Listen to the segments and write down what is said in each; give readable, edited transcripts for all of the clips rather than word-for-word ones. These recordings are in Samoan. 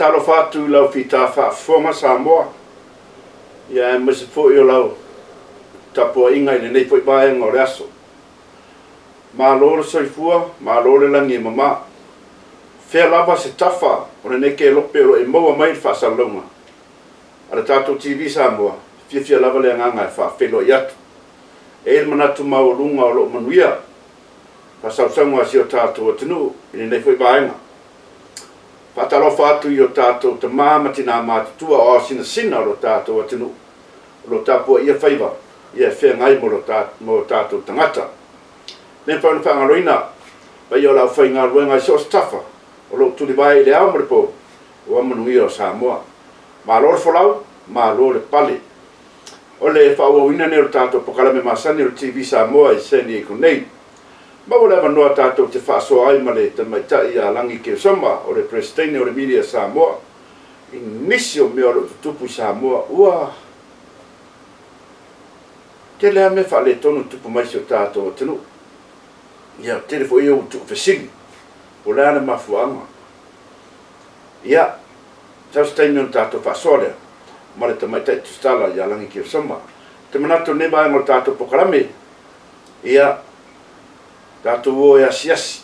Faatalofa atu i lau fita faafofoga Samoa, ia aemaise foi o lau tapuaiga i lenei foi vaega o le aso. Malo le soifua, malo le lagi e mama. O fea lava se tafa o lenei kelope o lo o e maua mai le faasalalauga a le tatou TV Samoa, e fiafia lava le agaga e faafeiloai atu. E i ai le manatu maualuga o lo o manuia faasausauga a si o tatou atunuu i lenei foi vaega. Faatalofa atu i o tatou tama ma tina matutua o ao sinasina o lo tatou atunuu o lo o tapuaia faiva e feagai ma o tatou tagata. E le mafai ona faagaloina paia o le aufaigaluega i so o se tafa o lo o tulivae i le ao ma le po aua manuia o Samoa. Malo le folau, malo le pale. O le faaauauina lenei o le tatou polokalame masani o le TV Samoa i San Diego nei. Maua le avanoa tatou te faasoa ai ma le tamaitai ia Lagi Keosoma, o le Peresetene o le Media Samoa, i nisi o mea o lo o tutupu i Samoa. Ua tele lava mea faaletonu e tutupu mai i si o tatou atunuu. Ia, tele foi ia ua tuufesili, po o le a le mafuaaga. Ia, sau se taimi ona tatou faasoa lea ma le tamaitai tusitala ia Lagi Keosoma. Ou te manatu i lenei vaega o le tatou polokalame, ia, tatou o e asiasi.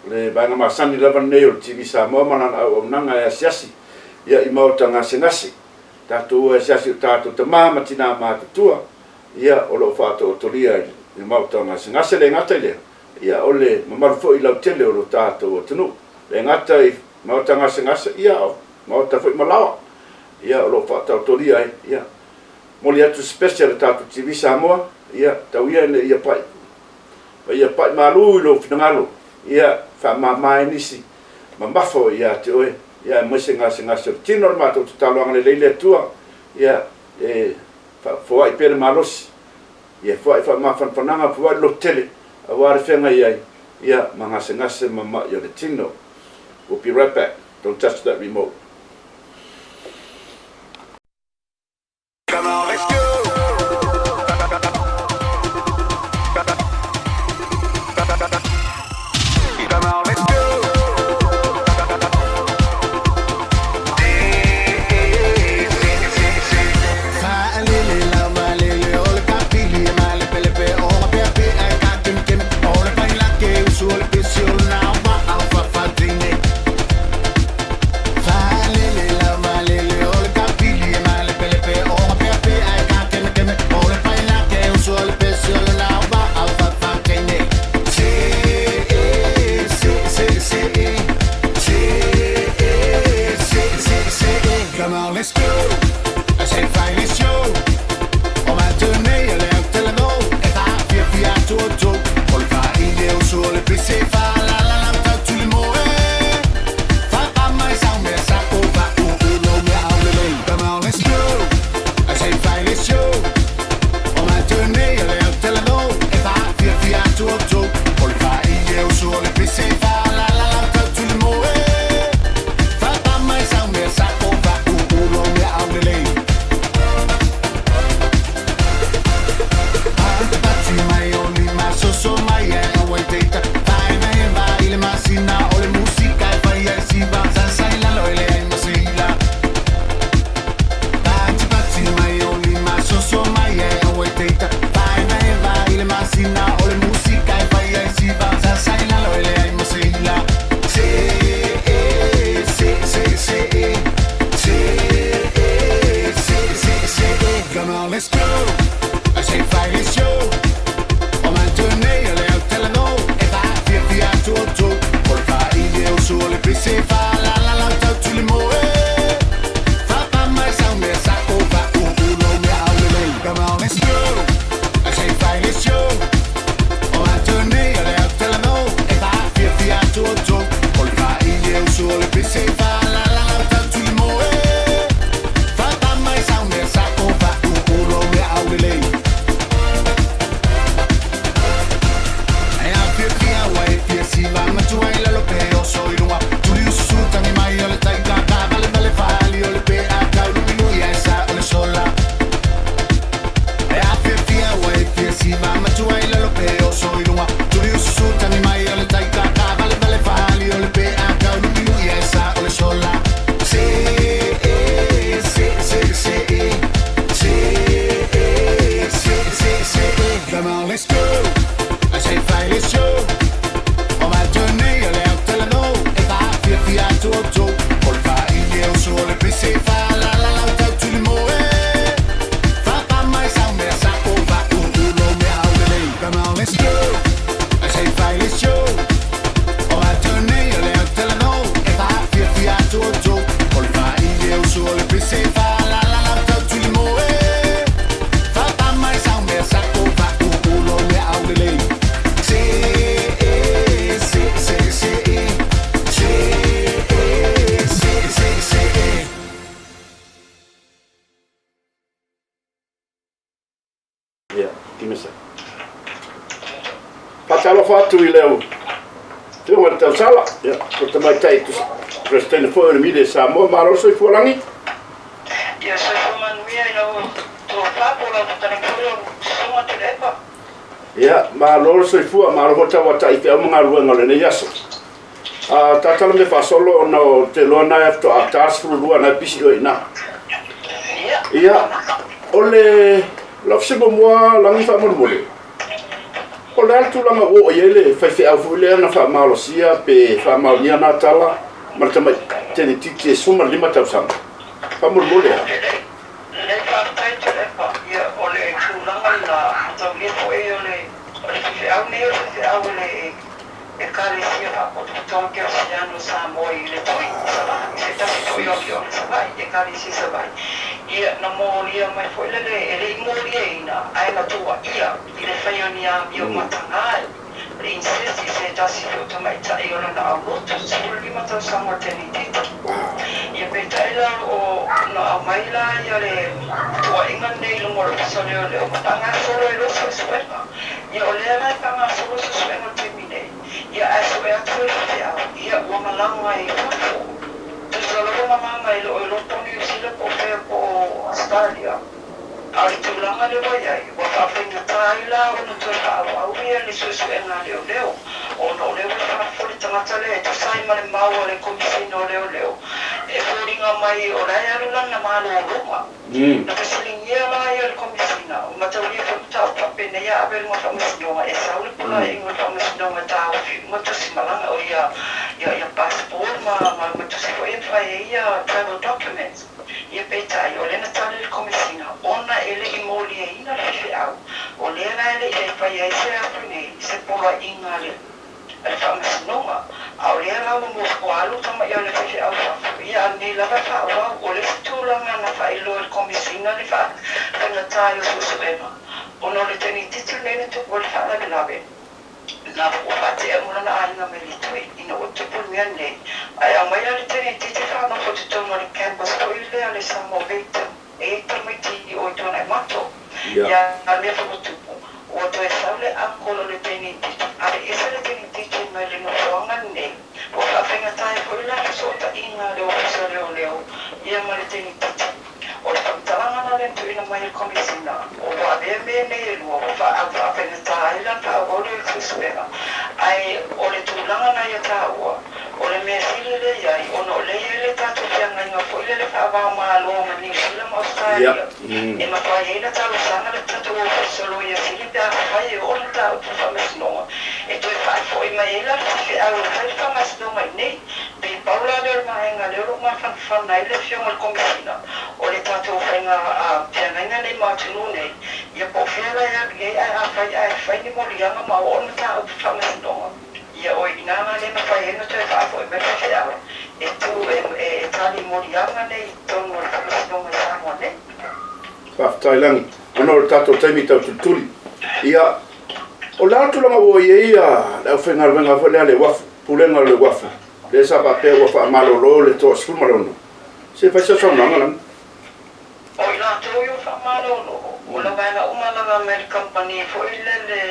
O le vaega masani lava lenei o le TV Samoa ma lana auaunaga e asiasi ia i maota gasegase. Tatou o e asiasi i o tatou tama ma tina matutua ia o lo o faataotolia i maota gasegase. E le gata i lea, ia o le mamalu foi lautele o lo tatou atunuu. E le gata i maota gasegase, ia o maota foi ma laoa ia o lo o faataotolia ai. Ia, momoli atu se pese a le tatou TV Samoa, ia tau ia ina ia pai ma ia pai malu i lou finagalo, ia faamama ai nisi mamafa o ia te oe, ia aemaise gasegase o le tino. O le matou tatalo, agalelei le Atua, ia e faafoai pea le malosi, ia foai faamafanafanaga, foai le lototele aua le feagai ai ia ma gasegase ma mai o le tino. We'll be right back. Don't touch that remote. Come on, let's go. Come on, let's go. Come on, let's go. Come on, let's go. Come on, let's go. Come on, let's go. Give me a sec. Faatalofa atu i le Afioga i le Tausala, ia, ko Tamaitai Peresetene foi o le Media Samoa. Malo le soifua lagi. Ia soifua manuia i lau tofa po o lau fetalaiga foi lau Susuga Tuilaepa. Ia, malo le soifua, malo foi le tauatai i feau ma galuega o lenei aso. A tatala mea faasolo ona o te iloa na e faatoa ta 12 na e pisi oe i ina. Ia, o le lau fesili muamua Lagi faamolemole, o le a le tulaga ua oo i ai le faifeau foi lea na faamalosia pe faamaonia na tala ma le tamai tenetiti e 15 tausaga? Faamolemole lava. Lelei, faafetai Tuilaepa. Ia, o le tulaga lena, mataulia foi o le faifeau nei o le faifeau e le Ekalesia Faapotopotoga Kerisiano o Samoa i le Tui, Savaii, se tasi foi o afioaga i Savaii, Ekalesia i Savaii. Ia, na molia mai foi lele, e le i moliaina, ae na tuuaia i le fai o ni amio mataga le incest i se tasi foi o tamaitai o lona aulotu, 15 tausaga o le tenititi. Ia, peitai la o lo o na aumai la ia le tuuaiga lenei i luma o le Ofisa o Leoleo ma faagasolo ai loa suesuega. Ia o lea la e faagasolo suesuega o le taimi nei, ia ae sue atu foi le faifeau, ia ua malaga i fafo. Tusa lava malaga e le o iloa po o Niu Sila po o fea po o Ausetalia. A o le tulaga lea ua i ai, ua faafaigata ai la ona toe faaauau ia le suesuega a leoleo, ona o lea ua i fafo le tagata lea e tusa ai ma le mau a le Komisina o Leoleo e foliga mai o la e alu lana malologa. Na fesiligia la ia le Komisina, ua mataulia foi mataupu faapenei a ave i luga o Faamasinoga, e sau le pulaiga o le Faamasinoga e taofi uma tusi malaga, o ia, ia, ia passport ma, ma, ma tusi foi e mafai ai ia travel documents. Ia peitai, o lea na tali le Komisina, ona e le i moliaina le faifeau, o lea la e le i fai ai se a nei, se poloaiga a le. A le Faamasinoga, a o lea la ua ua alu tama ia le faifeau fafo, ia a nei lava e faaauau. O le isi tulaga na faailoa e le Komesina le faafaigata ai o suesuega, ona o le tenititi lenei na tupu ai le faalavelave, na ua faatea uma lona aiga mai le tui ina ua tupu le mea lenei. Ae aumai la le tenititi faanofo i totonu o le campus foi lea o le Samoa Victim. E tamaiti i o i Tuanaimato. Ia a mea foi ua tupu, ua toe sau le uncle o le tenititi, aveese le tenititi mai le nofoaga lenei, ua faafaigata ai foi la fesootaiga a le Ofisa o Leoleo ia ma le tenititi. O le faamatalaga la lea na tuuina mai e le Komesina, ua avea mea nei e lua, ua faafaigata ai la ona faaauau lea o le suesuega. Ae o le tulaga na ia taua, O le mea sili lea i ai, ona o lea e i ai le tatou feagaiga foi lele faava-o-Malo ma Niu Sila ma Ausetalia, e mafai ai ona talosaga le tatou Ofisa o Loia Sili pe afai e oo le mataupu i le Faamasinoga e toe faafoi mai ai la le faifeau e fai le Faamasinoga i inei. Pei pau la lea o le vaega lea o lo o mafanafana ai le Afioga i le Komesina o le tatou faiga feagaiga nei ma atunuu nei, ia po o fea la e alu i ai ae afai ae fai ni moliaga ma oo le mataupu i le Faamasinoga. Ia o i ina la le mafai ai ona toe faafoi mai le faifeau e tu e tali moliaga nei i totonu o le Faamasinoga i Samoa nei. Faafetai Lagi, ona o le tatou taimi tau tulituli. Ia, o le a le tulaga ua i ai le aufaigaluega foi lea a le uafu, Pulega o le Uafu, lea sa faapea ua faamalolo le toa 16. Se fai sau saunoaga Lagi. O i latou i o faamalolo, o le vaega uma lava mai le kamupani foi lele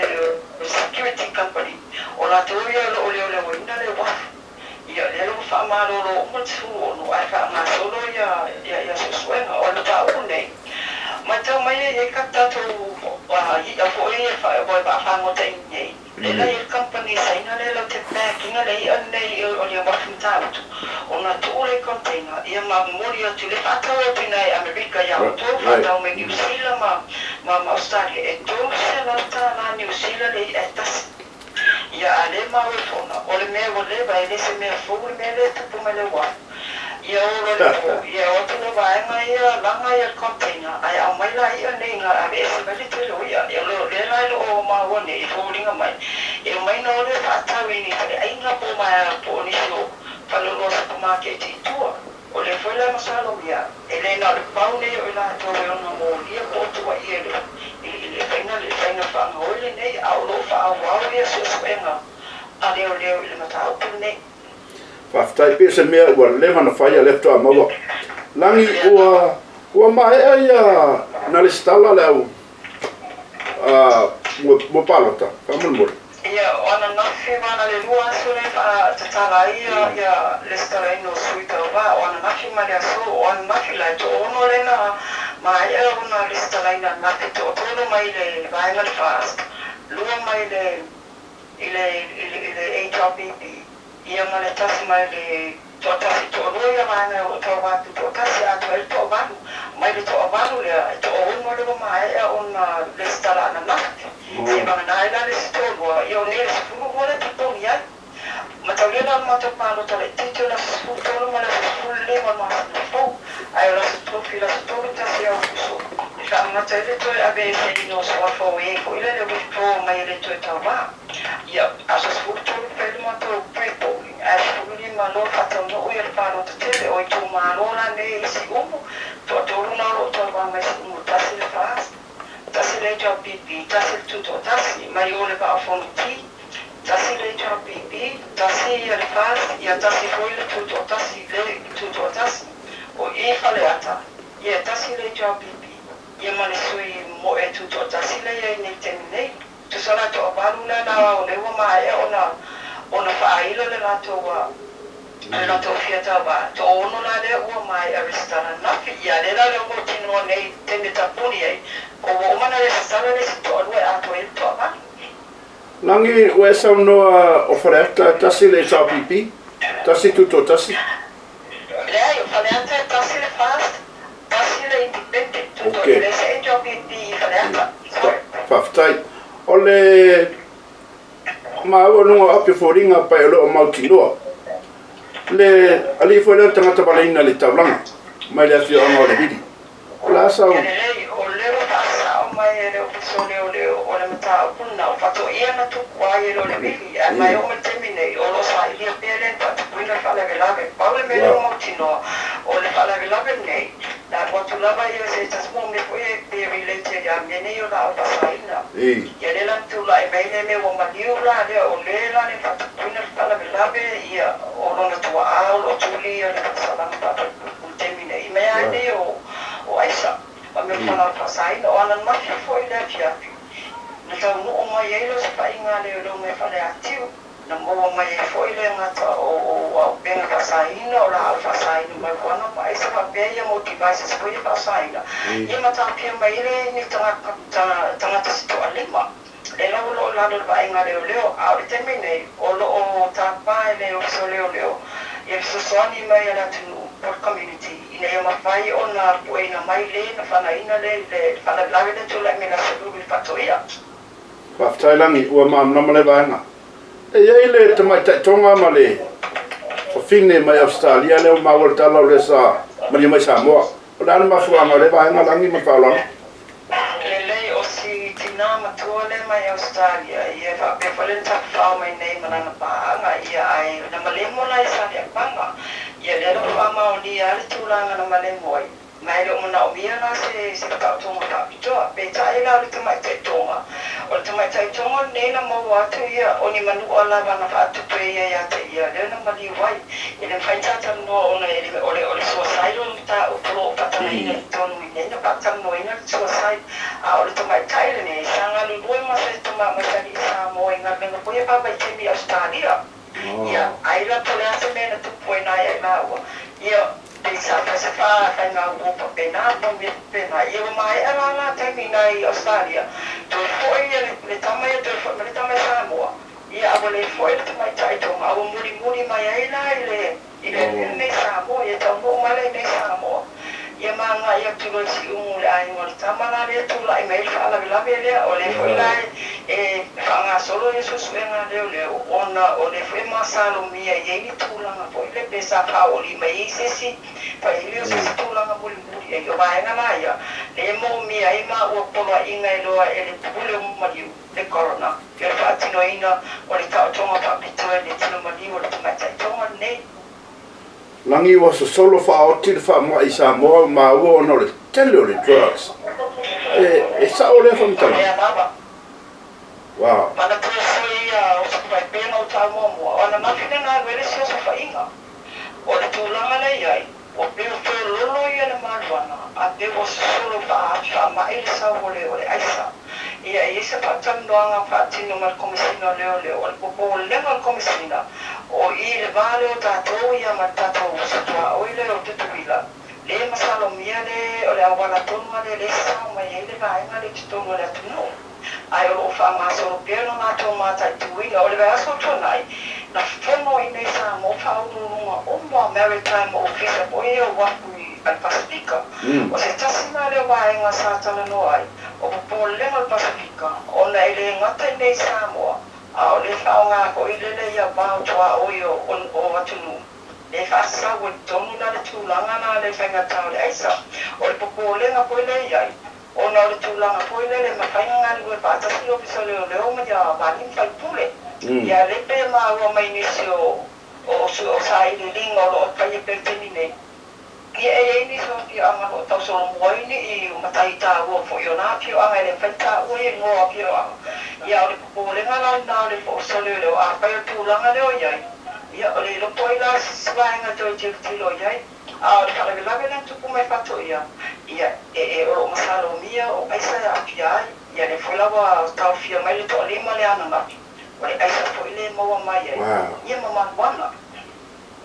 o le security company, o latou ia o lo o leoleoina le uafu. Ia, lea la ua faamalolo uma le 16 ae faagasolo ia, ia, ia suesuega. O le mataupu lenei, matau mai e i ai ka tatou i'a foi ia e vaafagota i inei, Lea la i ai le kamupani Saina lea latou te pack ina le i'a lenei o le uafu Matautu ona tuu lea i container ia ma momoli atu lea faatau atu ina i Amerika ia outou faatau mai Niu Sila ma ma Australia e $300 Niu Sila le i'a e tasi ia a lea maua ifona o le mea ua leva e le se mea fou le mea lea e tupu mai le uafu. Ia o loa le po, ia o atu le vaega ia laga ia le container ae aumai la i'a nei na aveese mai le tele o i'a. Ia o lea la e le o maua nei e foliga mai e omai no lea faatau i ni faleaiga po o po o nisi o faleoloa supamaketi i tua. O lea foi la e masalomia e le na o le pau nei o i latou e ona molia po o tuuaia i le i le faiga le faiga faagaoi lenei a o lo o faaauau ia suesuega a leoleo i le mataupu lenei. Faafetai pei o se mea ua leva na fai a lea faatoa maua. Lagi ua ua maea ia na lesitala le au Mo palota, faamolemole. Ia, o ananafi ma le 2 aso lea e faatatala ai ia lesitalaina o sui tauvā. O ananafi ma le aso. O ananafi la e toaono lea na maea ona lesitalaina ananafi, toatolu mai le vaega le FAST, lua mai le i le i le HRPP, ia ma le tasi mai le toatasi, toalua ia vaega o lo o tauvā tutoatasi, atoa ai le toavalu. Mai le toavalu lea, e toaono lea ua maea ona lesitala ananafi. Seivagana ai la le isi toalua, ia o nei le 12 lea e tapuni ai. Mataulia la o le matou palota laitiiti o le aso 13 ma le aso 15 o le masina fou, ae o le aso tofi, le aso 31 Aokuso, e faamata ai le toe aveeseina o suafa o e foi lea le withdraw mai e le toe tauvā. Ia, aso 13 fai le matou pre-polling, ae 15 loa faataunuu ia le palota tele. O itumalo la nei i Siumu, toatolu na o lo o tauvā mai Siumu, tasi le FAST, tasi le HRPP, tasi le Tutoatasi. Mai o le Vaa o Fonoti, tasi le HRPP, tasi ia le FAST, ia tasi foi le Tutoatasi, le Tutoatasi. O i Faleata, ia e tasi le HRPP, ia ma le sui moe Tutoatasi lea i ai nei i le taimi nei. Tusa la toavalu la la o lea ua maea ona faailo le latou fia tauvā, toaono la lea ua maea resitala ananafi. Ia lea la lea ua mautinoa nei i le taimi e tapuni ai, o ua uma ona resitala le isi toalua e atoa ai le toavalu. Lagi ua e saunoa o Faleata e tasi le HRPP, tasi Tutoatasi. Leai, o Faleata e tasi le FAST, tasi le Independent, e leai se HRPP i Faleata. Sorry. Faafetai. O le maua luga o api o foliga pa e o lo o mautinoa. Le alii foi lea o le tagata valaina i le taulaga mai le afioaga o Levili. O le a sau. Ia lelei, o lea ua faasao mai e le Ofisa o Leoleo o le mataupu lena, o faatoia na tupu ai e le o Levili, ae mai oo mai le taimi nei, o lo o sailia pea lea na faatupuina le faalavelave. Pau le mea lea ua mautinoa, o le faalavelave lenei, na alu atu lava ia se tasi mo mea foi e pe related ia mea nei o laau faasaina. Ia lea la na tulai mai le mea ua maliu la lea, o le la le faatupuina le faalavelave, ia o lona tuaa o lo o tuli ia le faasalaga faafaipule i le taimi nei, i mea lava nei o aisa ma mea o fualaau faasaina. O ananafi foi le afiafi na taunuu mai ai le osofaiga a leoleo mai Faleatiu, na maua mai ai foi le gata o auupega faasaina, o laau faasaina, marijuana ma aisa faapea ia mo devices foi ia faasaina, ia ma taofia mai ai le ni tagata se toalima. Lea la o lo o i lalo o le vaaiga a leoleo, a o le taimi nei, o lo o tapa e le Ofisa o Leoleo ia fesoasoani mai a le atunuu po o le community ina ia mafai ona pueina mai le na fanaina le faalavelave lea tulai mai i le Aso Lulu i Faatoia. Faafetai Lagi, ua malamalama lea vaega. E i ai le tamaitai Tonga ma le fafine mai Ausetalia lea ua maua le tala o lea sa malia mai Samoa. O le a le mafuaaga o lea vaega Lagi ma le faaaloalo? Lelei, o si tinā matua lea mai Ausetalia, ia e faapea foi lea na tafafao mai nei ma lana paaga, ia ae na malemo la i Saleapaga. Ia lea la ua faamaonia ai le tulaga na malemo ai, ma e le o manaomia la se se taotoga faapitoa. Peitai la o le tamaitai Tonga, o le tamaitai Tonga lenei na maua atu ia o ni manua lava na faatupe ia ia te ia, lea na maliu ai. E le mafai ona talanoa ona e le o le o le suicide o le mataupu o lo o faatagaina i totonu i inei na faatalanoaina le suicide. A o le tamaitai lenei sa galulue ma se tama ma se alii Samoa i galuega foi ia faavaitaimi i Ausetalia. Ia, ai la po o le a se mea na tupu ai na ia i laua. Ia, pei sa fai se faiga uo faapena ma mea faapena. Ia ua maea la la taimi i i Ausetalia, toe foi ia le tama ia toe foi mai le tama i Samoa. Ia, a ua le foi le tamaitai Tonga, a ua mulimuli mai ai la i le i le nei Samoa. Ia taunuu mai la i nei Samoa, ia ma agai atu loa i Siumu i le aiga o le tama la lea tulai mai ai le faalavelave lea. O lea foi la e faagasolo ia suesuega a leoleo ona o lea foi e masalomia i ai ni tulaga foi lea pe sa faaoli mai ai se isi fai o se isi tulaga mulimuli ai. O vaega la ia lea e moomia ai maua poloaiga e iloa e le pule o maliu le coroner ia le faatinoina o le taotoga faapitoa i le tino maliu o le tamaitai Tonga lenei. Lagi ua sosolo faaoti le faamai i Samoa ua maua ona o le tele o le drugs. E sao lea faamatalaga? Lea lava. Wow. Manatua foi ia o Savaipega o tau muamua, o ananafi le galue le isi osofaiga. O le tulaga lea i ai, ua pei ua feoloolo ia le maluana, a pei ua sosolo faama'i le sau o le aisa. Ia, e i ai se faatalanoaga faatino ma le Komesina o Leoleo. O le popolega o le Komesina, o i le va lea o tatou ia ma le tatou uso tuaoi lea o Tutuila, le masalomia le o le auala tonu lava lea lea e sao mai ai le vaega lea i totonu o le atunuu. Ae o lo o faagasolo pea lo latou mataituina. O le vaiaso ua tuanai, na fono i inei i Samoa faauluuluga uma Maritime Ofisa po o ia uafu i le Pasefika. O se tasi la lea o vaega sa talanoa ai, o popolega o le Pasefika, ona e le gata i inei i Samoa, a o lea e faaaoga foi lele ia vao tuaoi o atunuu, e faasau ai tonu la le tulaga la le faigata o le aisa. O le popolega foi lea e i ai, ona o le tulaga foi lele e mafai ona galulue faatasi le Ofisa o Leoleo ma ia alii ma faipule. Ia lea pei e maua mai nisi o o sailiiliga o lo o faia pea i le taimi nei. Ia e i ai nisi o afioaga o lo o tausolomua ai ni matai taua foi o na afioaga e le mafai ona taua ia igoa o afioaga. Ia a o le popolega la lena o le Ofisa o Leoleo, afai o le tulaga lea o i ai, ia o le iloa po o ai la se vaega e toe tilotilo i ai. A o le faalavelave lea na tupu mai Faatoia, ia e e o lo o masalomia o aisa e aafia ai. Ia lea foi la ua taofia mai le toalima lea ananafi, o le aisa foi lea e maua mai ai, ia ma maluana.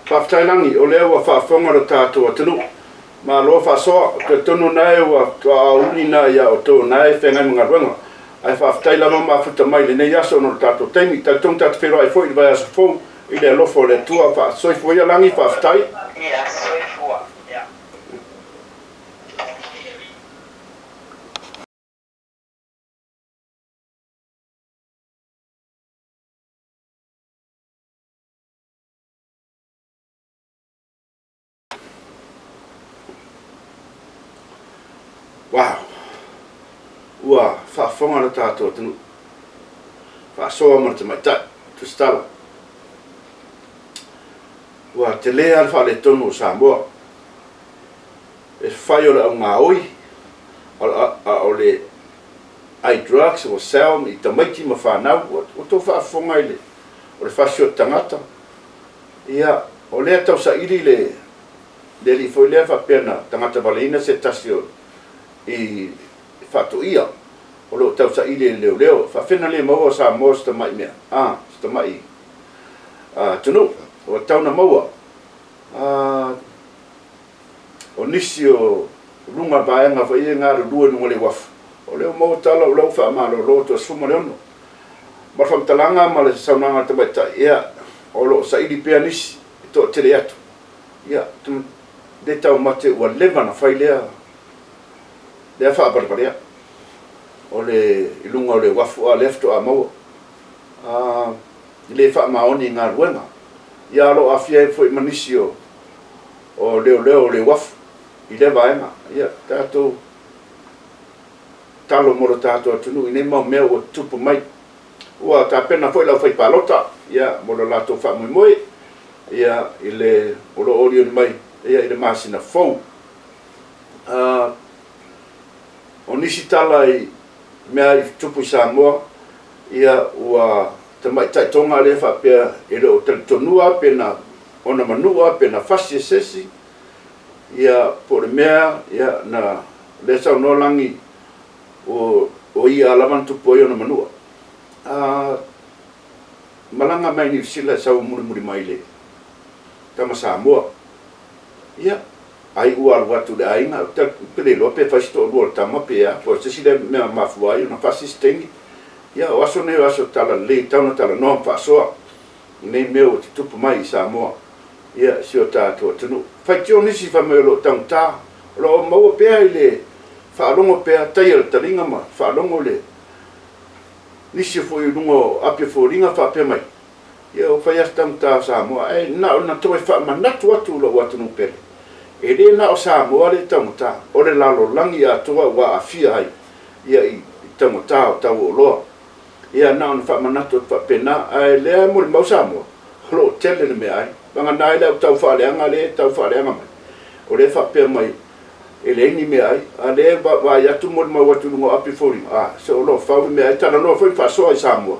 Faafetai Lagi, o lea ua faafofoga lo tatou atunuu. Malo faasoa, ou te talitonu na e ua aoauli na ia outou na e feagai ma galuega. Ae faafetai lava mafuta mai i lenei aso ona o le tatou taimi. Talitonu tatou te feiloai foi i le vaiaso fou i le alofa o le Atua. Faa-soifua ia Lagi, faafetai. Ia soifua. Ia. Wow! Ua faafofoga lo tatou atunuu. Faasoa ma le tamaitai, Tusitala. Ua tele lava le faaletonu o Samoa. E fai o le augaoi, a o le ai drugs ua sell i tamaiti ma fanau. Ua outou faafofoga i le, o le fasi o le tagata. Ia, o lea e tausaili le le alii foi lea faapea na tagata valeina se tasi o i Faatoia o lo o tausaili e le leoleo. E faafena le maua o Samoa se tamai mea, a, se tamai atunuu ua tatau ona maua. A, o nisi o luga vaega foi ia e galulue i luga o le uafu, o lea ua maua tala o lea ua faamalolo toe 16. Ma le faamatalaga ma le saunoaga a le tamaitai, ia, o lo o saili pea nisi e toatele atu. Ia, le taumate ua leva ona fai lea, lea faavalevalea o le, i luga o le uafu, a o lea faatoa maua. A, le faamaoni i galuega. Ia, o lo o aafia ai foi ma nisi o, o leoleo o le uafu i lea vaega. Ia, tatou talo mo lo tatou atunuu i nei mau mea ua tutupu mai. Ua tapena foi le aufaipalota ia, mo lo latou faamoemoe ia, i le, o lo o olioli mai ia, i le masina fou. O nisi tala i mea i tutupu i Samoa, ia, ua tamaitai Toga lea faapea e le o talitonua pe na ona manua pe na fasi e se isi, ia, po o le mea, ia, na, lea saunoa Lagi, o, o ia lava na tupu ai ona manua. A malaga mai Niu Sila e sau mulimuli mai i le tama Samoa. Ia, ai ua alu atu i le aiga, ou te le iloa pe fai se toalua o le tama pe a, po o se isi lea mea mafua ai ona fasi se taimi. Ia, o aso nei o aso talalelei e tatau ona talanoa ma faasoa i nei mea ua tutupu mai i Samoa, ia, i si o tatou atunuu. Faitio nisi fai mai o lo o taugata, o lo o maua pea i le faalogo pea, taia le taliga ma faalogo le nisi foi i luga o api o foliga faapea mai, ia ua fai lava si taugata o Samoa, ae na ona toe faamanatu atu i lou atunuu pele, e le na o Samoa lea e taugata, o le lalolagi atoa ua aafia ai ia i taugata o tau o oloa. Ia na ona faamanatu atu faapena, ae lea e molimau Samoa, o lo o tele le meaai. Vagana ai le au taufaaleaga lea e taufaaleaga mai, o lea e faapea mai e leai ni meaai, a o lea e vaai atu molimau atu i luga o api o foliga, a, se o lo o fau le meaai. Talanoa foi ma faasoa i Samoa,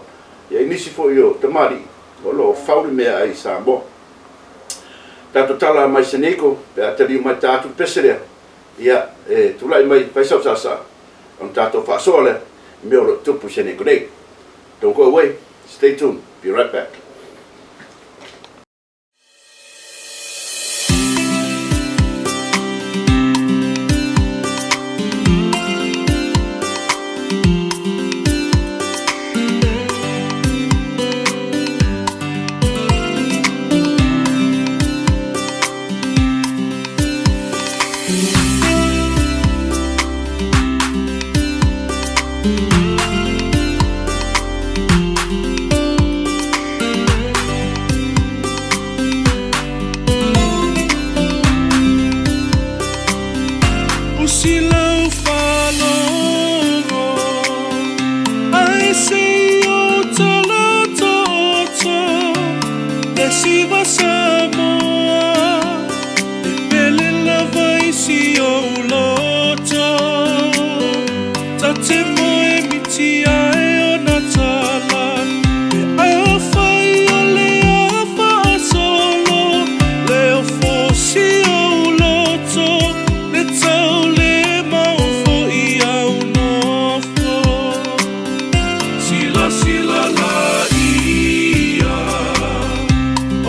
ia i nisi foi o tamalii, o lo o fau le meaai i Samoa. Tatou tala mai Senego, pe a taliu mai ta atu le pese lea, ia, e tulai mai, fai sau saasaa, ona tatou faasoa lea. i mea o lo o tupu i San Diego nei. Don't go away, stay tuned, be right back. Usi lau faalogo ae se i ou talotooto le siva Samoa e pele lava i si ou loto ta te moe miti ae ona tala pe afai o le a faasolo leo fosi ou loto le tau le mau foi au nofo Silasila la ia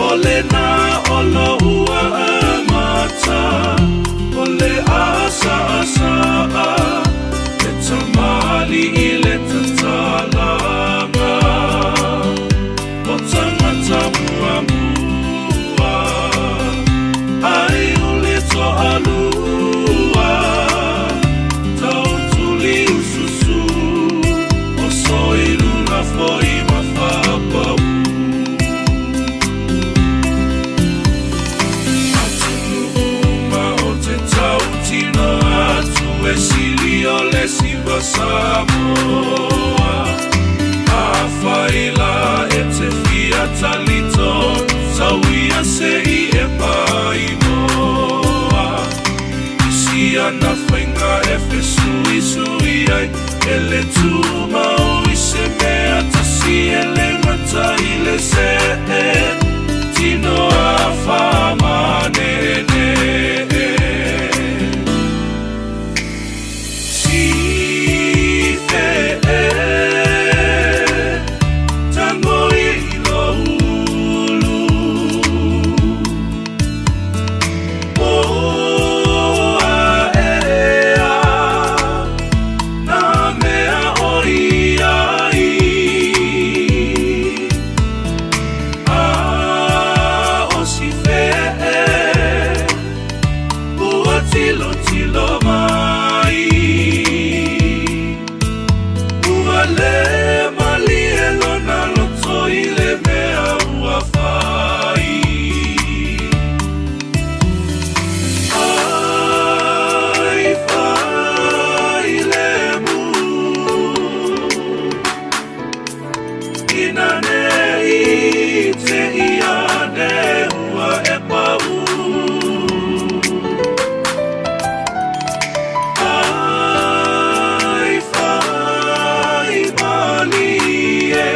o lena o lou amata o le asaasaa e tamalii le tatalaga o tagata muamua ai o le toalua tautuli ususu o soiluga foi ma faapau. Atunuu uma o te tautino atu e sili o le siva Samoa. Afai la e te fia talito, tau ia se i e paimoa. I si ana faiga e fesuisui ai, e le tumau i se mea tasi e le gata i le see, tino a faamaneenee. Si fe e, tango i lo ulu. O a e a, nā mea o i ai. A o si fe e, ua tilotilo mai. Ua le malie lona loto i le mea ua fai. Ai fai le mu ina ne i te ia ne ua e pau. Ai fai malie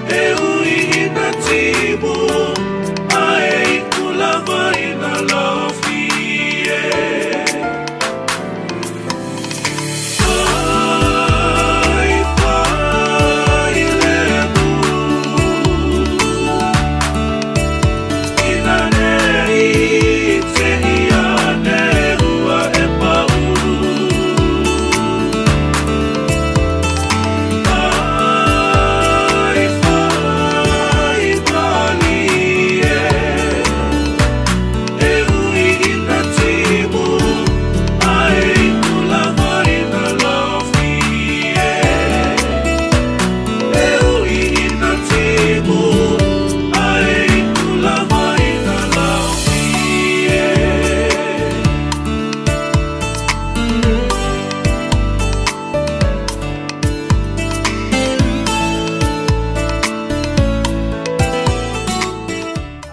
e ui ina timu ae iu lava ina laofie. Ai fai le mu ina ne i te ia ne ua e pau. Ai fai malie e ui ina timu ae iu lava ina laofie. E ui ina timu ae iu lava ina laofie.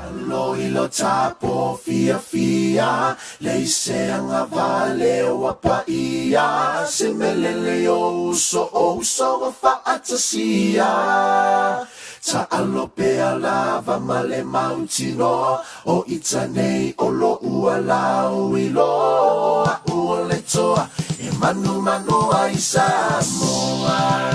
Alo i lo tapo fiafia le i se agavale ua paia se mele le o uso o uso ua faatasia taalo pea lava ma le mautino o ita nei o lo'u alauiloa a'u o le toa e Manumanu ai Samoa.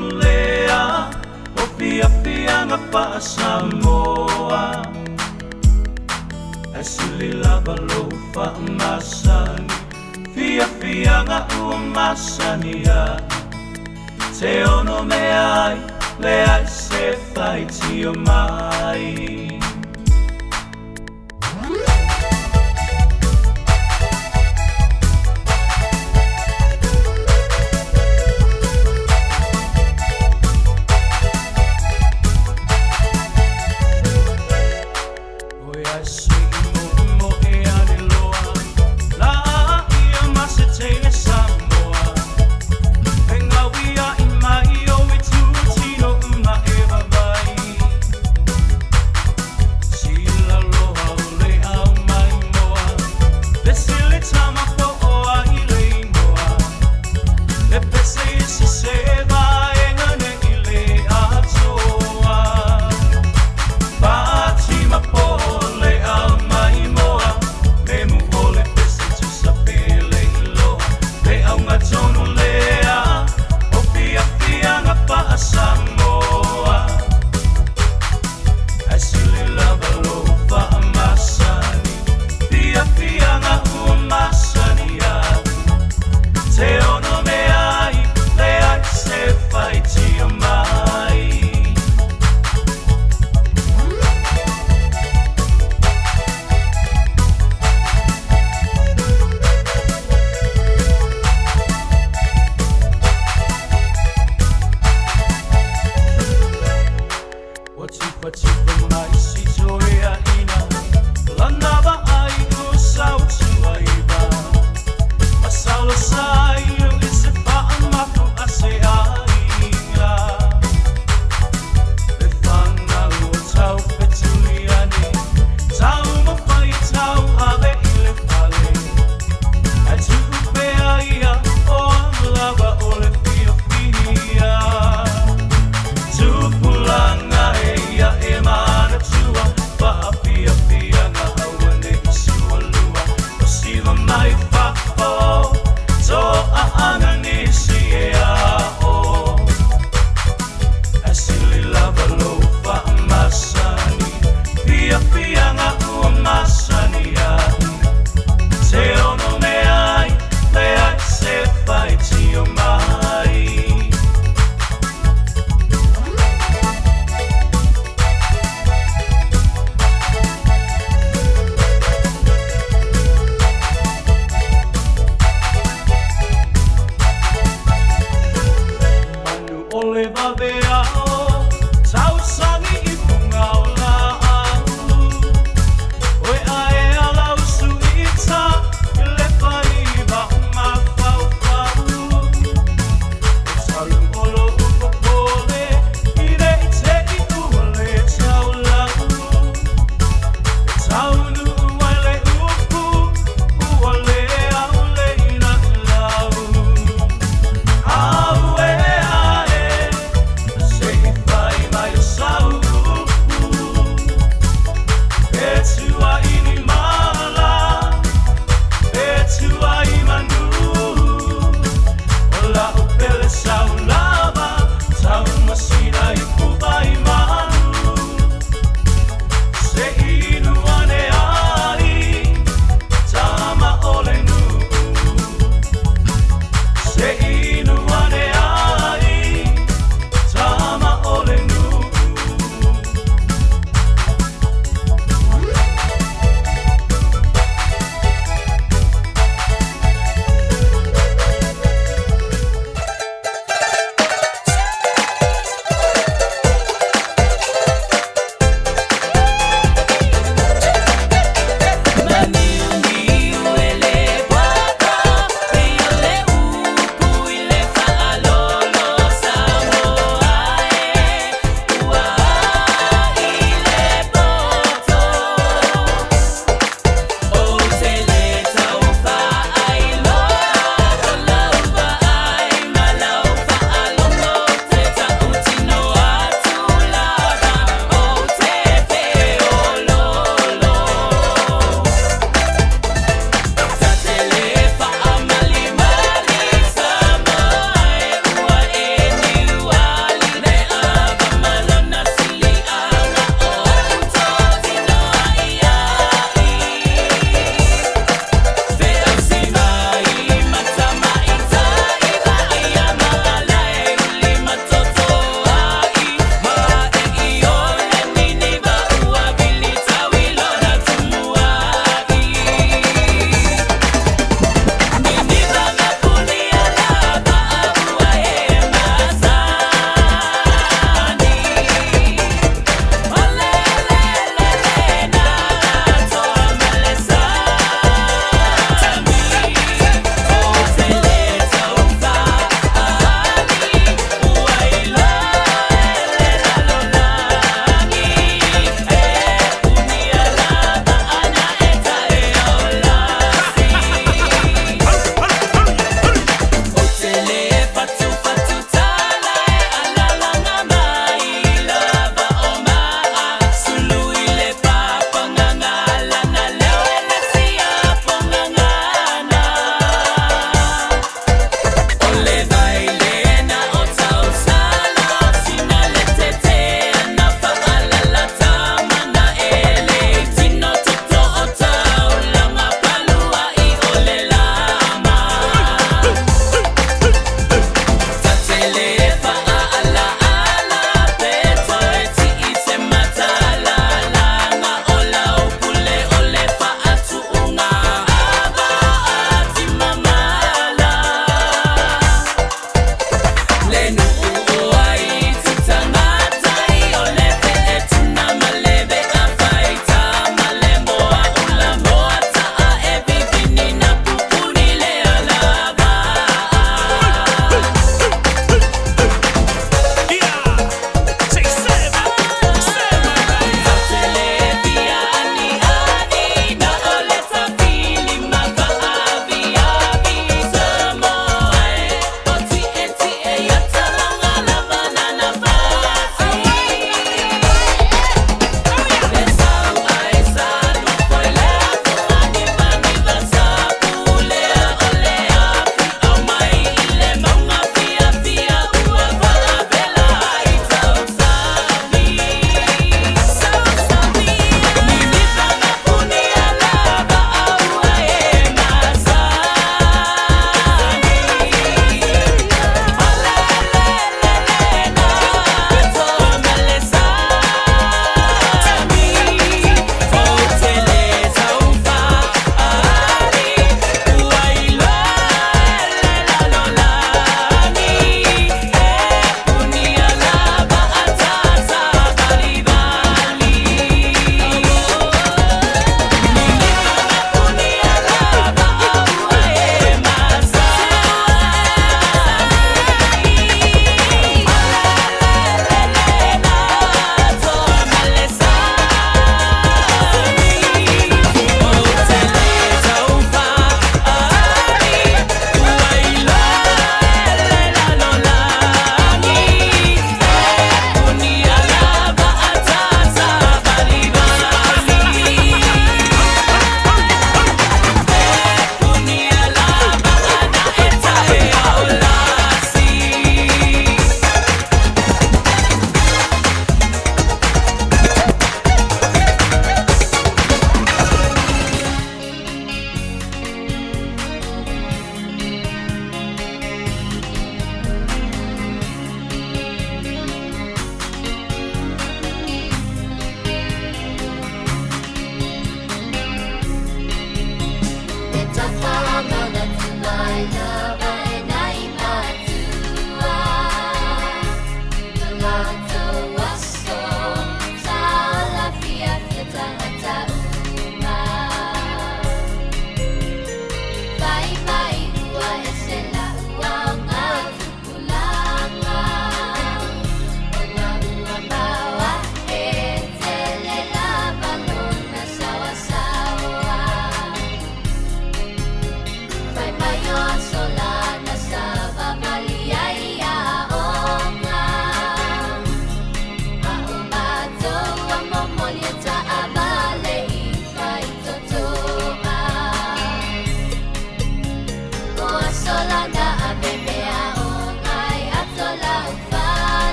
tonu lea o fiafiaga faa-Samoa. Ae sili lava lou faamasani, fiafiaga ua masani ai. Te ono mea ai, leai se faitio mai.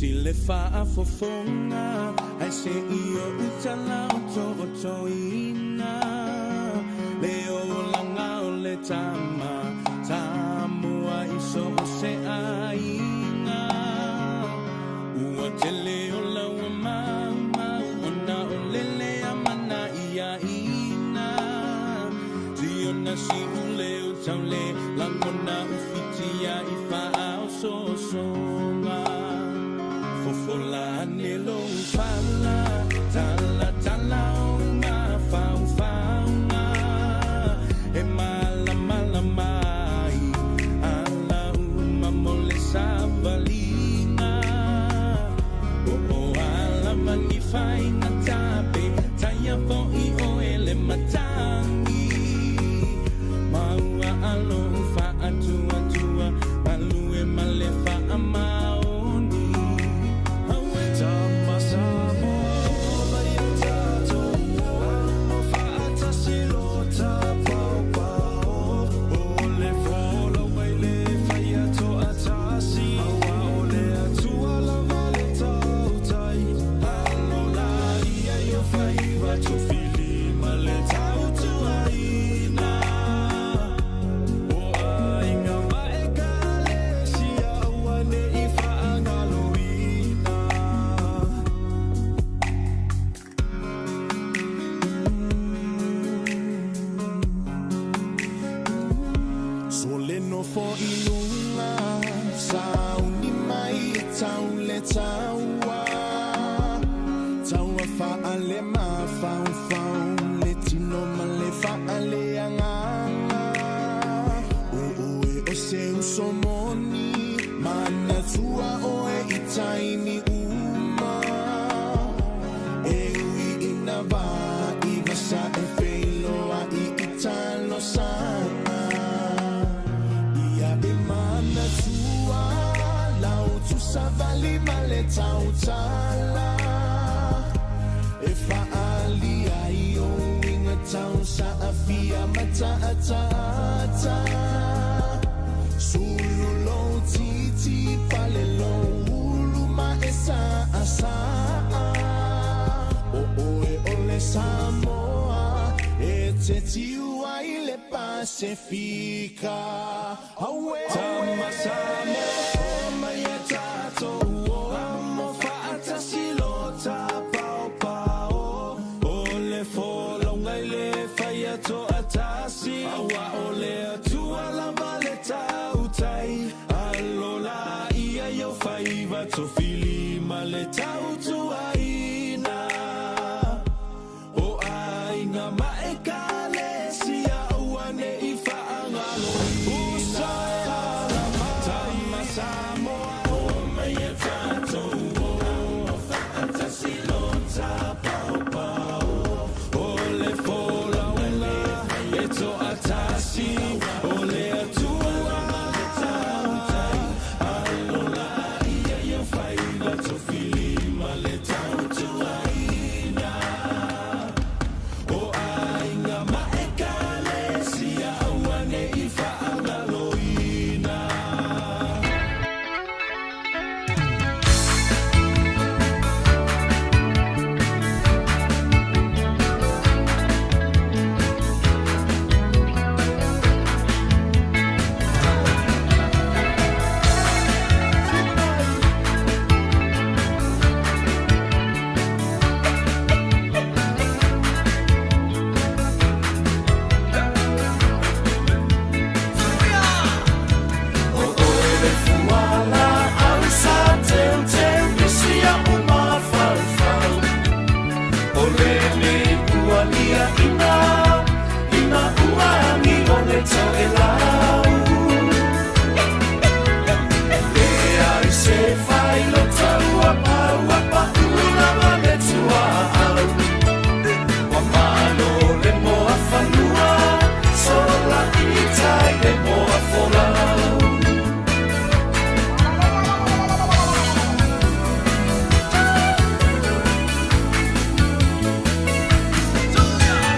Iti le faafofoga ae se i ou talaoto'otoina le olaga o le tama Samoa i so o se aiga. Ua tele o laua maumau ona o le le amanaiaina. Siona si'u leo taule lagona ufitia'i faaosoosoga. Fofola ane lou fala, talatala ou mafaufauga e malamalama ai ala uma mo le savaliga. Po o a lava ni faiga tape, taia fo'i oe le matagi. Ma ua alou faatuatua, galue ma le faamaoni. Auē! Tama Samoa o mai e tatou o faatasi lo tapaopao o le folau mai le faia toatasi aua o le Atua lava le tautai alo laia i o faiva tofilima le tautuaina o aiga ma ekalesia aua ne i faagaloina. So le nofo i luga, sauni mai e tau le taua. Taua faale mafaufau, le tino ma le faale agaga. O oe o se uso moni, manatua oe i taimi uma. E ui ina vaivasa e feiloai i talosaga. Ia e manatua, lau tuusavali ma le tautala. E faaalia ai ou uiga tausaafia ma taataata. Sulu lou titi, pale lou ulu ma e saasaa. O oe o le Samoa, e te tiu ai le Pasefika. Auē! Tama Samoa mai e tatou o amo faatasi lo tapaopao o le folauga i le faia toatasi aua o le Atua lava le tautai alo laia i ou faiva tofilima le tautuaina o aiga ma ekalesia aua ne i faagaloina. Uso e ala mai. Tama Samoa o mai e tatou o faatasi lo tapaopao o le folauga e toatasi o le Atua lava le tautai alo laia i ou faiva tofilima le tautuaina o aiga ma ekalesia aua ne i faagaloina. O oe le fuala au sa teuteu i si a'u mafaufau. O lenei ua liaʻina i na ua agi o le toʻelau. Leai se failotau ua pau ua paʻu lava le tuaau. Ua malo le moa fanua, sola i tai le moa folau.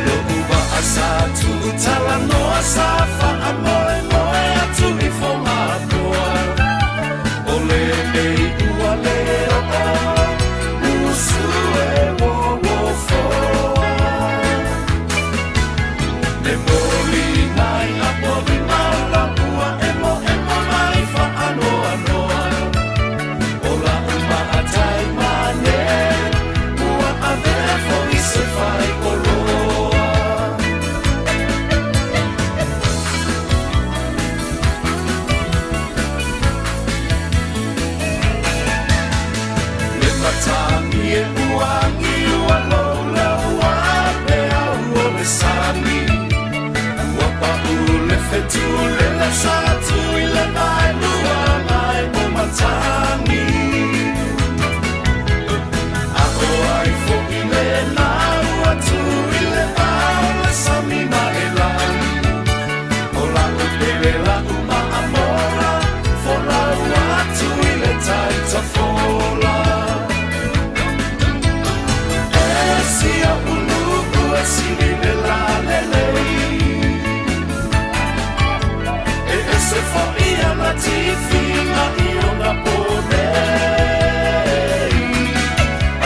Lo'u vaa sa tuutalanoa sa faamoemoe atu i Fogatoa. O lenei ua le tulele sa tu i le vaelua mai o matagi. A o ai foʻi lena ua tu i le vao le sami ma e lagi. O la'u pele la'u maamola, folau atu i le tai tafola. E si oʻu nuu e sili le lalelei. E ese foʻi ana tifiga i ona po nei.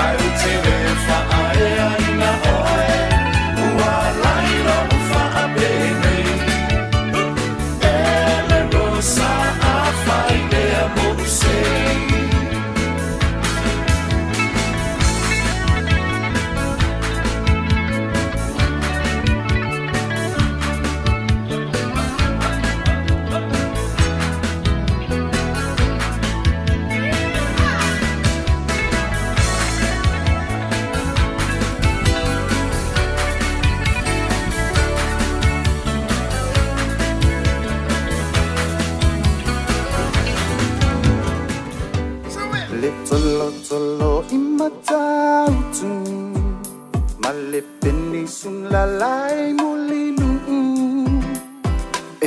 Ae ou te le faaeaina oe, ua lai loʻu faapenei. E le Rosa afai ea moʻu sei. Le tolotolo i Matautu ma le penisula i Mulinuu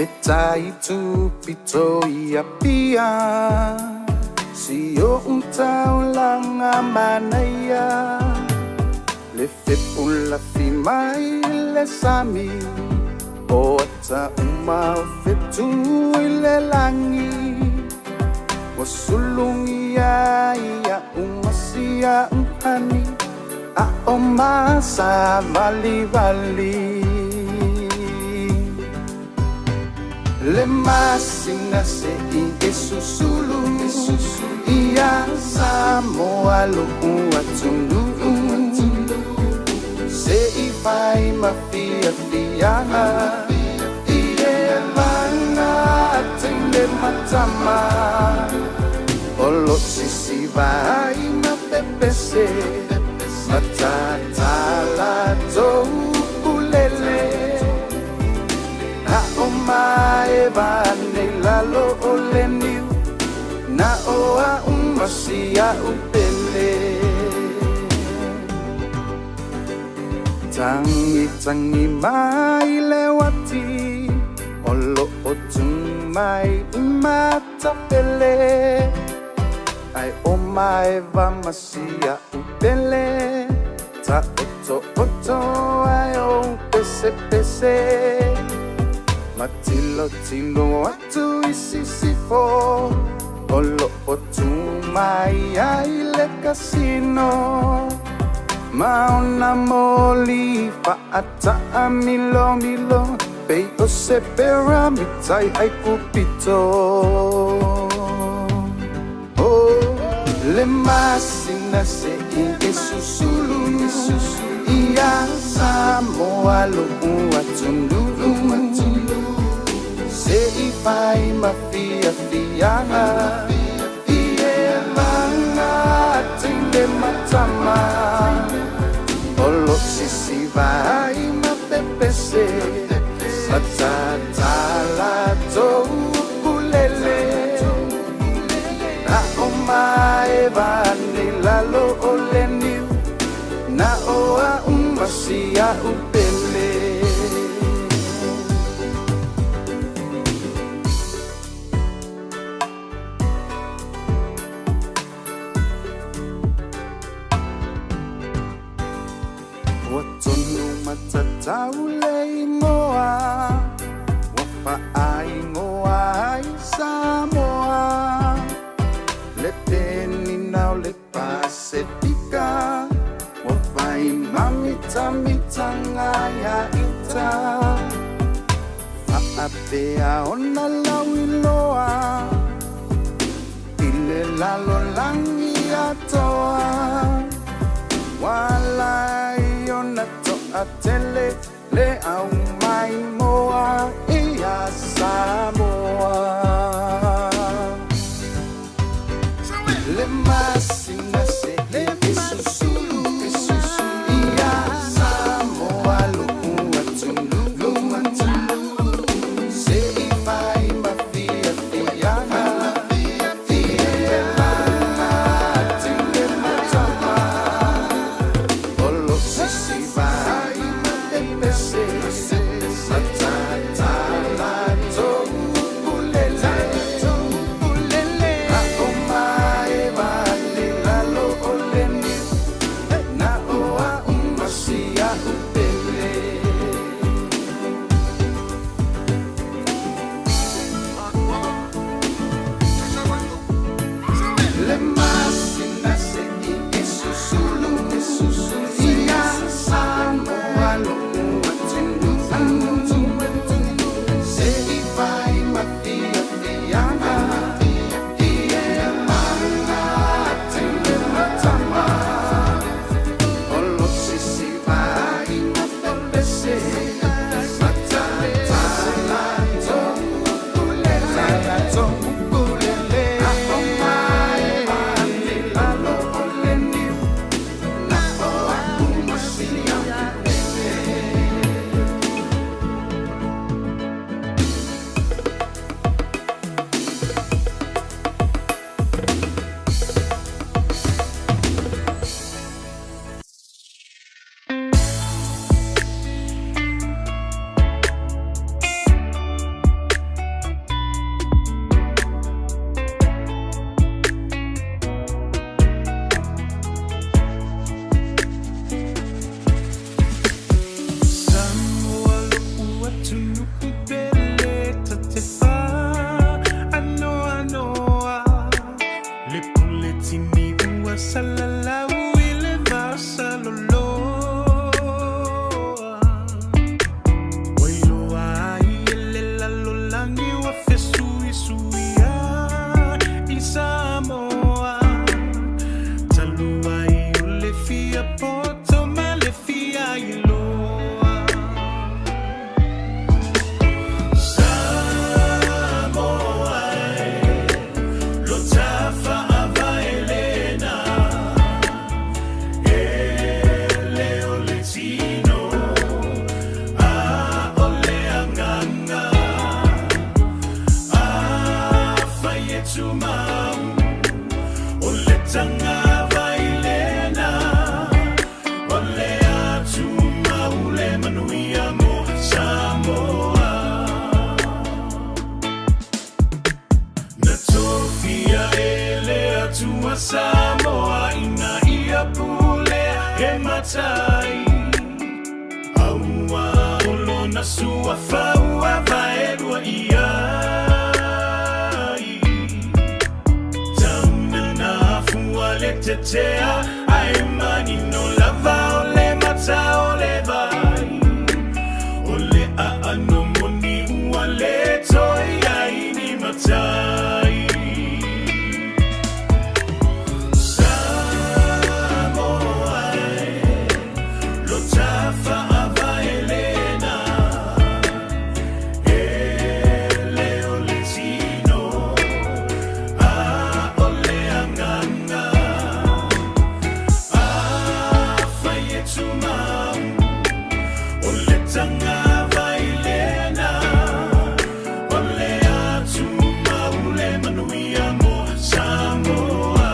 e tai tupito i Apia si oʻu taulaga manaia le fepulafi mai le sami o ata uma o fetu i le lagi ua sulugia ia uma sia uhani a o masavalivali le masina seʻi e susulu ia Samoa loʻu atunuu seʻi fai ma fiafiaga i e vaga teine matama o lo sisiva ai ma pepese matatala tou ulele a o maeva nei lalo o le niu na o a umasia upele tangi tangi mai le uati o loo tu mai i matapele ai o maeva masia upele ta oto oto ai o pese pese matilotilo atu i sisifo o loo tu mai ai le kasino ma ona moli faataa milomilo pei o se peramita i Aikupito. Oh, le masina seʻi e susulu ia Samoa loʻu atunuu seʻi fai ma fiafiaga i e vaga teine matama o lo sisiva ai ma pepese matatala tou ulele a o maeva nei lalo o le niu na o a umasia upele. Ua tonu matatau le igoa ua faaigoa ai Samoa le penina o le Pasefika ua fai mamitamitaga ia ita faapea ona lauiloa i le lalolagi atoa ua alai ona toatele le au maimoa ia Samoa. Le masina seʻi e susulu ia Samoa loʻu atunuu seʻi Tini ua salalau i le vasaloloa Ua iloa ai e le lalolagi ua fesuisuia i Samoa Talu ai o le fia poto ma le fia iloa Samoa e Lo tafaavae lena E le o le tino A o le agaga Afai e tumau O le tagavai lena O le a tumau le manuia mo Samoa. Na tofia e le Atua Samoa ina ia pulea e matai Aua o lona suafa ua vaelua i ai Tauna na afua le tetea ae manino lava o le mata o le vai O le aano moni ua le toe i ai ni matai Samoa e Lo tafaavae lena E le o le tino A o le agaga Afai e tumau O le tagavai lena O le a tumau le manuia mo Samoa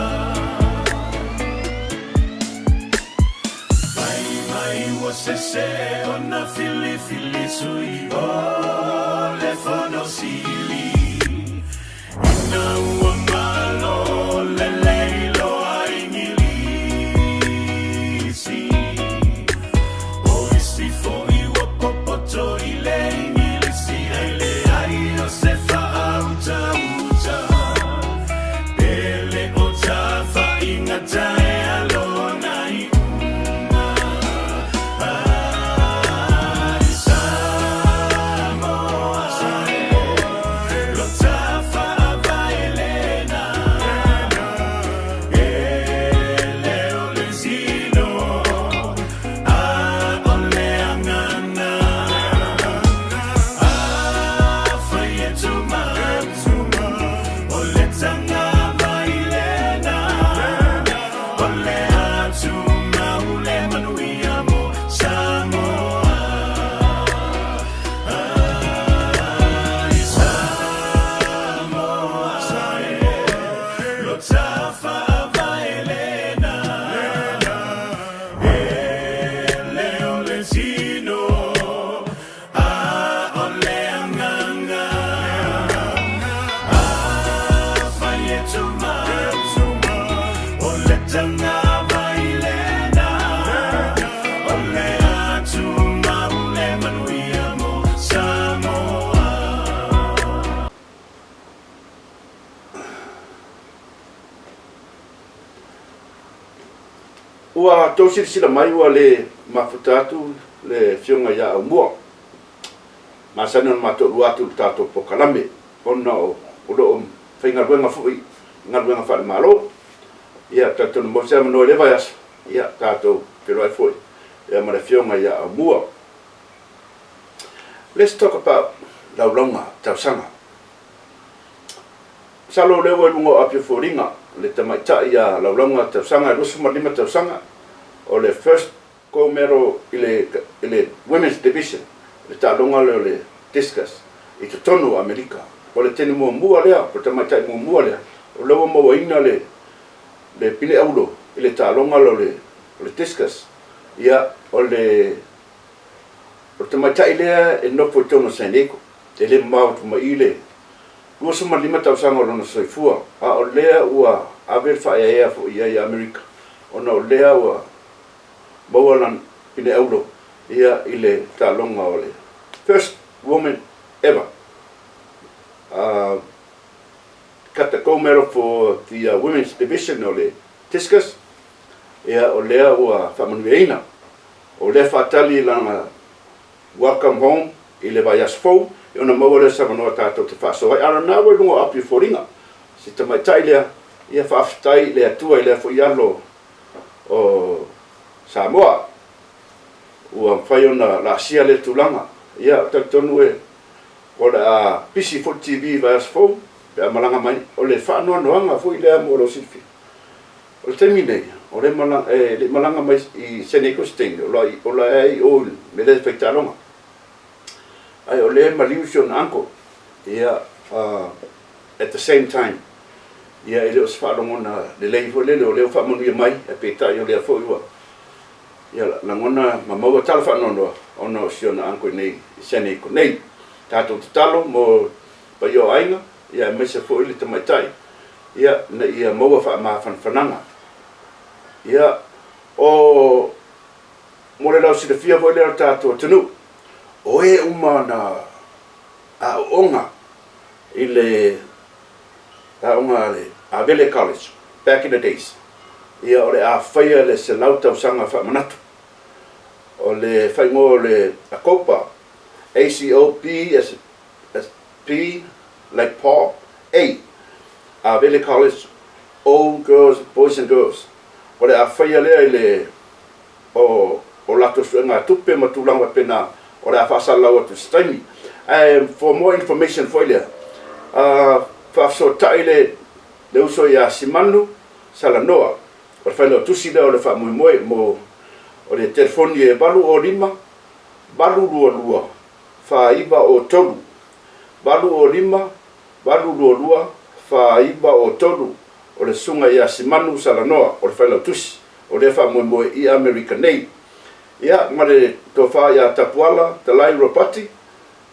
Fai mai ua sese ona filifili sui o le Fono Sili Ina ua malo lelei loa Igilisi O isi foi ua popoto i le Igilisi Ae leai o se faautauta Pe le o tafaiga taea lona iuga Ai Samoa Lo tafaavae lena E le o le tino A o le agaga Afai e tumau O le tagavai lena O le a tumau le manuia mo Samoa Ai Samoa Lo tafaavae lena E le o le tino A o le agaga Afai e tumau O le tagavai lena O le a tumau le manuia mo Samoa. Ua tou silasila mai ua le mafuta atu le Afioga ia Aumua. Masani ona matou lua atu i le tatou polokalame ona o lo o faigaluega foi i galuega faale-Malo. Ia, talitonu maua se avanoa i lea vaiaso, ia, tatou feiloai foi ia ma le Afioga ia Aumua. Let's talk about laulauga tausaga. Masalo o lea ua i luga o api o foliga le tamaitai ia Laulauga Tausaga e 25 tausaga, o le first gold medal i le i le women's division, le taaloga lea o le discus i totonu o Amerika. O le teine muamua lea, o le tamaitai muamua lea o lea ua mauaina le le pine auro i le taaloga lea o le o le discus. Ia, o le o le tamaitai lea e nofo i totonu o San Diego, e le mamao atu ma i le 25 tausaga o lona soifua, a o lea ua ave le faaeaea foi i ai i Amerika, ona o lea ua maua lana pine auro ia i le taaloga o le first woman ever. got the gold medal for the women's division o le discus, ia o lea ua faamanuiaina. O lea faatali i lana welcome home i le vaiaso fou, ia ona maua lea o se avanoa tatou te faasoa ai. A o lena ua i luga o api o foliga si tamaitai lea, ia faafetai i le Atua i lea foi alo o Samoa ua mafai ona laasia lea tulaga. Ia, ou te talitonu e o le a pisi foi le TV i vaiaso fou pe a malaga mai. O le faanoanoaga foi lea mo lou silafia, o le taimi nei, o lea malaga, e le i malaga mai i San Diego se taimi, o la e i o i le mea lea e fai taaloga. Ae o lea e maliu si ona uncle, ia, at the same time, ia e le o se faalogona lelei foi lele, o lea ua faamanuia mai, ae peitai o lea foi ua ia, lagona ma maua tala faanoanoa ona o si ona uncle i nei i San Diego nei. Tatou tatalo mo paia o aiga, ia aemaise foi le tamaitai, ia, ina ia maua faamafanafanaga. Ia, o mo le lausilafia foi lea o le tatou atunuu, o e uma na aooga i le aoga a le Avele College back in the days, ia o le a faia le 100 tausaga faamanatu. O le faaigoa o le Acopa, ACOP as, as P like Paul, A, Avele College, Old Girls, Boys and Girls. O le a faia lea i le o o latou suega tupe ma tulaga faapena, o le a faasalalau atu i se taimi. Ae for more information foi lea, faafesootai le le uso ia Simanu Salanoa, o le failautusi lea o le faamoemoe mo o le telefoni e 805 822 4903, 805 822 4903, o le susuga ia Simanu Salanoa o le failautusi o lea faamoemoe i Amerika nei. Ia, ma le tofa ia Tapuala Talai Ropati,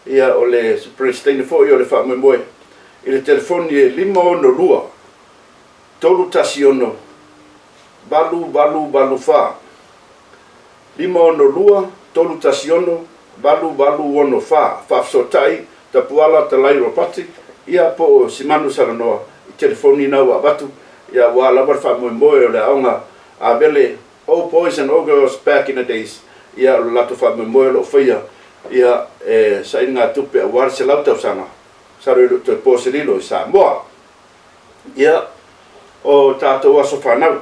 ia o le Peresitene foi o le faamoemoe, i le telefoni e 562 316 8884, 562 316 8864, faafesootai Tapuala Talai Ropati, ia po o Simanu Salanoa i telefoni na ua avatu, ia aua lava le faamoemoe o le aoga Avele Old boys and old girls back in the days, ia o le latou faamoemoe o lo o faia, ia e sailigatupe aua le 100 tausaga, masalo e le o toe po se lilo i Samoa. Ia, o tatou aso fanau.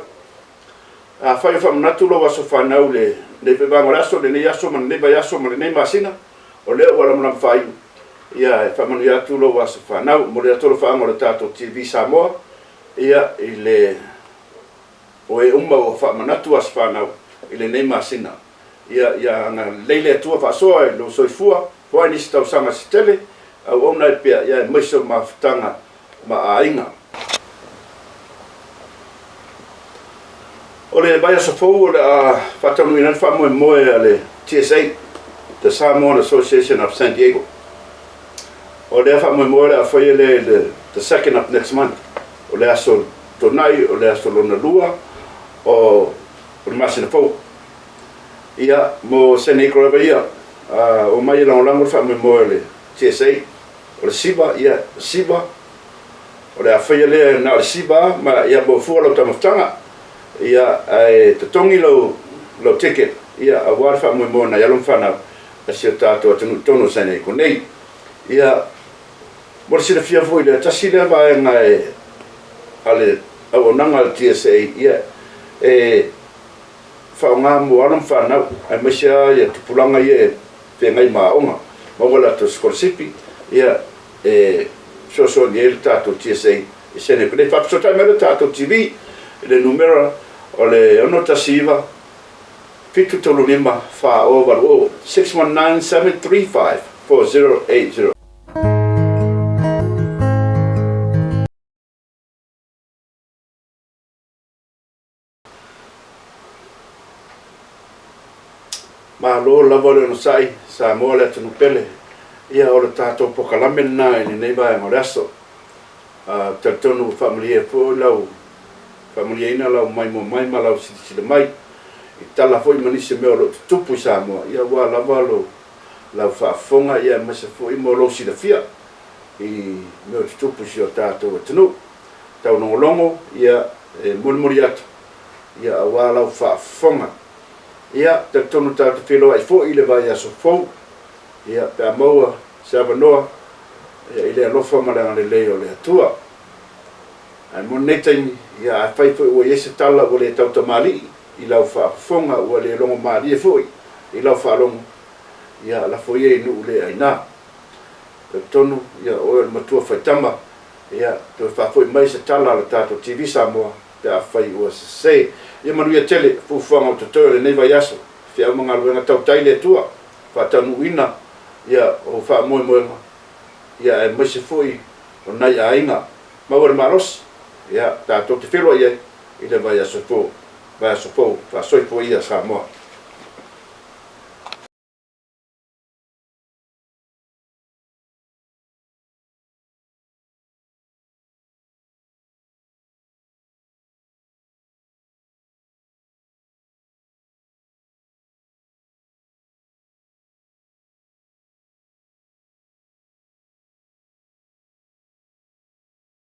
Afai o faamanatu lou aso fanau i lenei foi vaega o le aso, lenei aso ma lenei vaiaso ma lenei masina, o lea ua lamalama faaiu, ia e faamanuia atu lou aso fanau. Momoli atu alofaaga o le tatou TV Samoa, ia i le O e uma ua faamanatu aso fanau i lenei masina. Ia, ia agalelei le Atua faasoa i lou soifua, foai nisi tausaga se tele, auauna ai pea, ia aemaise o mafutaga ma aiga. O le vaiaso fou o le a faataunuuina ai le faamoemoe a le TSA, The Samoan Association of San Diego. O lea faamoemoe o le a faia lea i le the second of next month, o le aso Toonai, o le aso lona lua o le masina fou. Ia, mo San Diego lava ia, omai e lagolago le faamoemoe o le TSA, o le SIVA, ia, SIVA, o le a faia lea na o le SIVA ma ia maua fua lau taumafataga, ia, ae totogi lau, lau ticket, ia, aua le faamoemoe o nai alo ma fanau a si o tatou atunuu i totonu o San Diego nei. Ia, Mo le silafia foi lea, tasi lea vaega e a le auaunaga a le TSA, ia, e faaaoga mo alo ma fanau, aemaise lava ia tupulaga ia e feagai ma aoga, maua latou sikolasipi, ia, e fesoasoani ai le tatou TSA i sene nei. Faafesootai mai le tatou TV i le numera o le 619 735 4080, 619 735 4080. Malo lava le onosai, Samoa le atunuu pele. Ia o le tatou pokalame lena i lenei vaega o le aso. Ou te talitonu ua faamalie foi lau faamalieina lau maimoa mai ma lau silasila mai i tala foi ma nisi o mea o lo o tutupu i Samoa, ia aua lava lo lau faafofoga ia aemaise foi mo lou silafia i mea o tutupu i si o tatou atunuu. taulogologo, ia, e molimoli atu, ia, aua lau faafofoga. Ia, talitonu tatou te feiloai foi i le vaiaso fou, ia, pe a maua se avanoa, ia, i le alofa ma le agalelei o le Atua. Ae mo lenei taimi, ia, afai foi ua i ai se tala ua le tautamalii i lau faafofoga, ua le logomalie foi i lau faalogo, ia, lafo ia i nuu le aina. Talitonu, ia, o oe o le matua faitama, ia, toe faafoi mai se tala a le tatou TV Samoa pe afai ua sese. Ia manuia tele fuafuaga o totoe o lenei vaiaso, feau ma galuega tautai le Atua, faataunuuina, ia, ou faamoemoega, ia, aemaise foi o nai aiga. Maua le malosi, ia, tatou te feiloai ai i le vaiaso fou, vaiaso fou, faasoifua ia Samoa.